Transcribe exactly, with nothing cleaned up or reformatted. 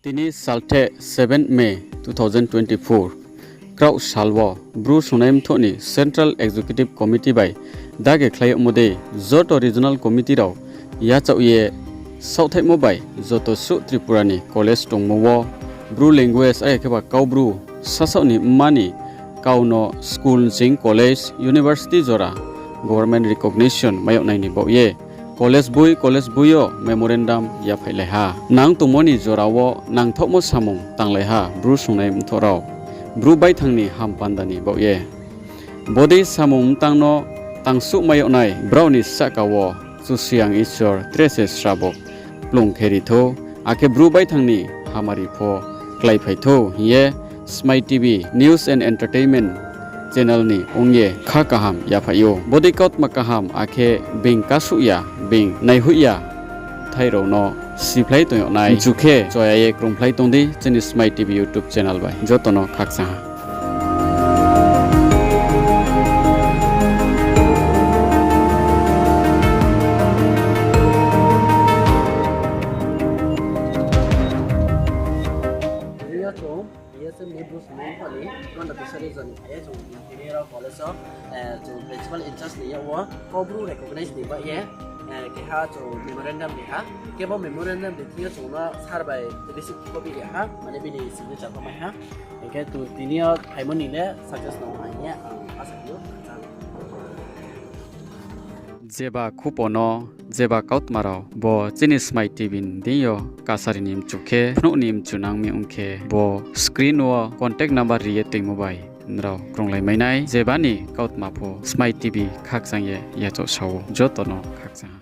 Tini saltheh seven May two thousand twenty-four, kraoh sal wo Bru Songnai Mthoh ni Central Executive Committee bai dage khlai yagmo dei joto regional committee rao yachaoh ye saohthaihmo bai joto suh Tripura ni college tongmo wo Bru language aya khe ba Kaubru sasaoh ni mma ni kau no school nching college, university jora government recognition mai yag nai ni baoh ye college boi college boi yo memorandum yaphaihlai ha. Nang tongmo ni jora wo nangthaohmo samung tanglai ha Bru Songnai Mthoh rao, Bru baithang ni hampanda ni baoh ye. Bodei samung mtang no tangsuh mai yag nai brao ni sahka wo Kchusoyang Isor tre se srabo kplung khe ri thou, akhe Bru baithang ni hamari pho kláiphai thou hing ye Smai TV News and Entertainment channel ni ong ye kha kaham yaphai ou. Bodei kautma kaham akhe being kasuh ya, being naihoih ya thai rao no siphlai tong yag nai mchu khe choya ye krungphlai tong di chini Smai TV YouTube channel bai. Joto no khakchang ha. Tini yo chung B S M ni Bru Songnai Mthoh ni Mandatory Survey ni phai ye chung tini yo college wo, chung principal in charge ni yak wo Kaubru recognize ni baoh ye keha chung memorandum ri ha. Khe bo memorandum ri thing yo chung no sir bai receipt copy ri ha, mane bini signature pho mai ha. Hing khe chung tini yo phaimo ni le success no ha hing ye ang asa khe ou. Jeba khupo no, jeba kautma rao bo chini Smai TV ni deing yo kasari ni mchu khe, phnuh ni mchu nang mi ong khe, bo screen wo contact number ri ye toingmo bai nrao krunglai mai nai. Jeba ni kautma pho Smai TV khakchang ye yachaoh sa ou, joto no khakchang ha.